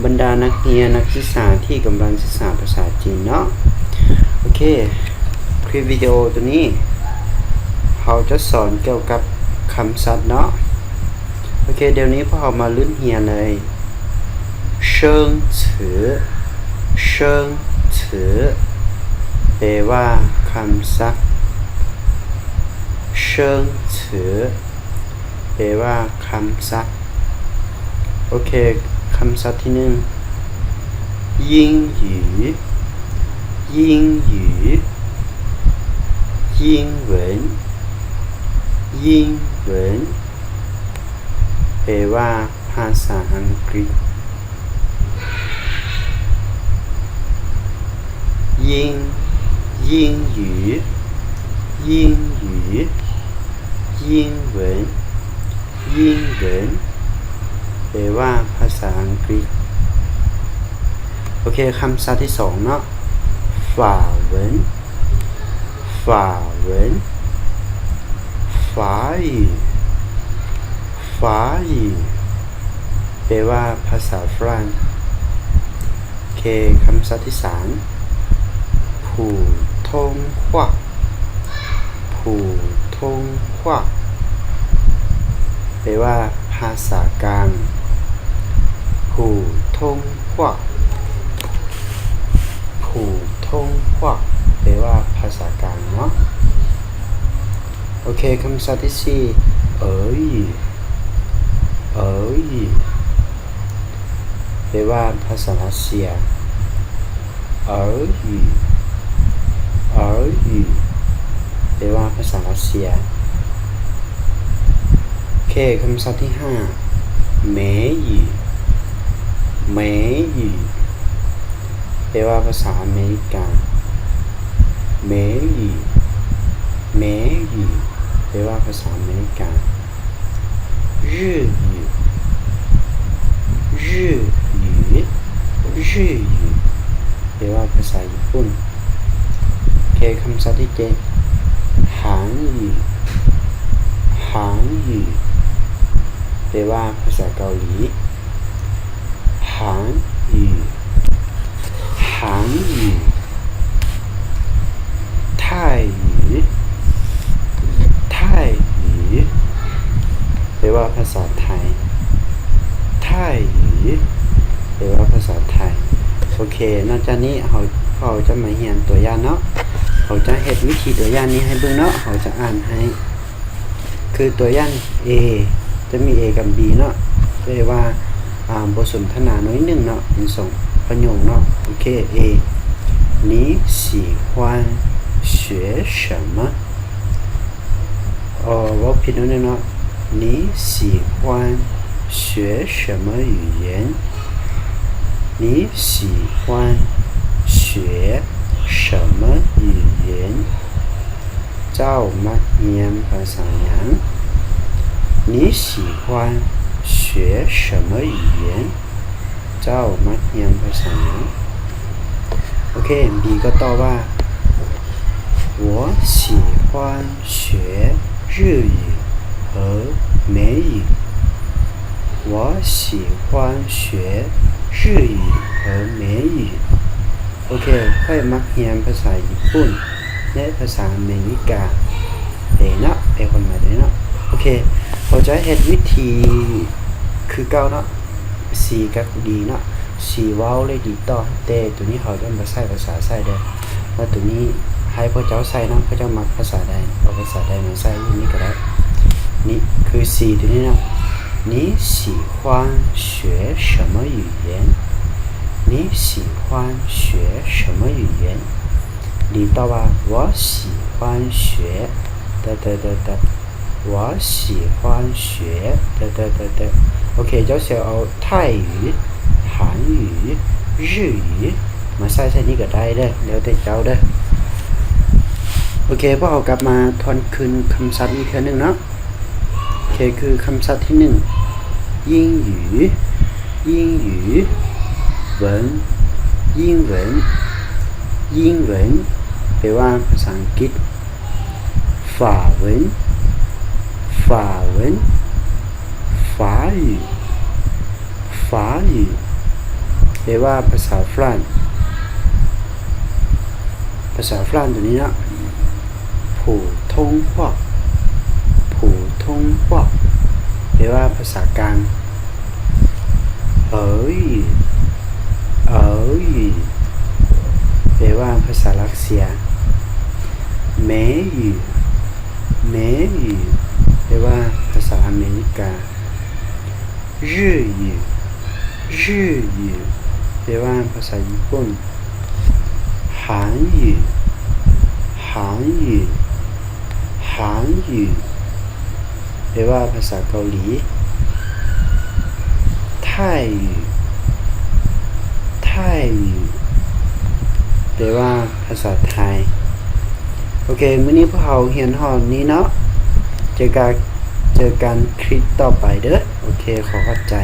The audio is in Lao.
ບັນດານັກຮຽນນັກສຶກສາທີ່ກຳລັງສຶກສາພາສາຈີນເນາະ. ໂອເຄ, ຄລິບວິດີໂອໂຕນີ້ເຮົາຈະສອນກ່ຽວກັບຄຳສັດເນາະ. ໂອເຄ, ດຽວນີ້ພວກເຮົາມາເລີ່ມຮຽນເລີຍ. 生词, 生词 ແປວ່າຄຳສັດ. 生词 ແປວ່າຄຳສັດ. ໂອເຄ, ຄຳສັດທີໜຶ່ງ 英语, 英语, 英文, 英文 ແປວ່າພາສາອັງກິດ. 英, 英语, 英语, 英文, 英文 ແປວ່າພາສາອັງກິດ. ໂອເຄ, ຄຳສັດທີສອງເນາະ 法文, 法文, 法语, 法语 ແປວ່າພາສາຝຣັ່ງ. ໂອເຄ, ຄຳສັດທີສາມ 普通话, 普通话 ແປວ່າພາສາກາງ. 普通话, 普通话 ແປວ່າພາສາກາງເນາະ. ໂອເຄ, ຄຳສັດທີສີ່ 俄语, 俄语 ແປວ່າພາສາຣັສເຊຍ. 俄语, 俄语 ແປວ່າພາສາຣັສເຊຍ. ໂອເຄ, ຄຳສັດທີຫ້າ 美语, 美语 ແປວ່າພາສາອາເມລິກາ. 美语, 美语 ແປວ່າພາສາອາເມລິກາ. 日语, 日语, 日语 ແປວ່າພາສາຍີ່ປຸ່ນ. ໂອເຄ, ຄຳສັດທີເຈັດ 韩语, 韩语 ແປວ່າພາສາເກົາຫຼີ. 韩语, 韩语, 泰语, 泰语 ແປວ່າພາສາໄທ. 泰语 ແປວ່າພາສາໄທ. ໂອເຄ, ນອກຈາກນີ້ເຮົາ, ເຮົາຈະມາຮຽນຕົວຢ່າງເນາະ. ເຮົາຈະເຮັດວິທີຕົວຢ່າງນີ້ໃຫ້ເບິ່ງເນາະ, ເຮົາຈະອ່ານໃຫ້. ຄືຕົວຢ່າງ A ຈະມີ A ກັບ B ເນາະ, ແປວ່າ ອ່າ ບົດສົນທະນາໜ້ອຍໜຶ່ງເນາະ, ມີສອງປະໂຫຍກເນາະ. ໂອເຄ, A 你喜欢学什么? ອໍ ເວົ້າຜິດໜ້ອຍໜຶ່ງເນາະ. 你喜欢学什么语言? 你喜欢学什么语言? ເຈົ້າມັກຮຽນພາສາຫຍັງ? 你喜欢学什么语言? ເຈົ້າມັກຮຽນພາສາຫຍັງ? ໂອເຄ, B ກໍຕອບວ່າ 我喜欢学日语和美语. 我喜欢学日语和美语. ໂອເຄ, ຂ້ອຍມັກຮຽນພາສາຍີ່ປຸ່ນ ແລະ ພາສາອາເມລິກາ. ເອເນາະ, ເອຄວາມໝາຍເດເນາະ. ໂອເຄ, ເຮົາຈະເຮັດວິທີຄືເກົ່າເນາະ, C ກັບ D ເນາະ. C ເວົ້າ ແລະ D ຕອບ, ແຕ່ໂຕນີ້ເຮົາຈະບໍ່ໃສ່ພາສາໃສ່ເດີ. ວ່າໂຕນີ້ໃຫ້ພວກເຈົ້າໃສ່ເນາະ, ພວກເຈົ້າມັກພາສາໃດ ເອົາພາສາໃດມາໃສ່ຢູ່ນີ້ກໍໄດ້. ນີ້ຄື C ໂຕນີ້ເນາະ. 你喜欢学什么语言? 你喜欢学什么语言? D ຕອບວ່າ 我喜欢学 ຕະ ຕະ ຕະ ຕະ 我喜欢学 ຕະ ຕະ ຕະ ຕະ. ໂອເຄ, ເຈົ້າຊິເອົາ 泰语, 韩语, 日语 ມາໃສ່ໃສ່ນີ້ກໍໄດ້ເດີ, ແລ້ວແຕ່ເຈົ້າເດີ. ໂອເຄ, ພວກເຮົາກັບມາທວນຄືນຄຳສັດອີກເທື່ອໜຶ່ງເນາະ. ໂອເຄ, ຄືຄຳສັດທີໜຶ່ງ 英语, 英语, 文, 英文, 英文 ແປວ່າພາສາອັງກິດ. 法文, 法文, 法语, 法语ແປວ່າພາສາຝຣັ່ງ ພາສາຝຣັ່ງໂຕນີ້ເນາະ 普通话 普通话 ແປວ່າພາສາກາງ. 俄语 俄语 ແປວ່າພາສາຣັກເຊຍ. 美语 美语 ແປວ່າພາສາອາເມລິກາ. 日语 日语 ແປວ່າພາສາຍີ່ປຸ່ນ. 韩语 韩语 韩语 ແປວ່າພາສາເກົາຫຼີ. 泰语 泰语 ແປວ່າພາສາໄທ. ໂອເຄ ມື້ນີ້ພວກເຮົາຮຽນຮອດນີ້ເນາະ ເຈີກັນ ເຈີກັນຄລິບຕໍ່ໄປເດີ້. ໂອເຄ ຂໍຂອບໃຈ.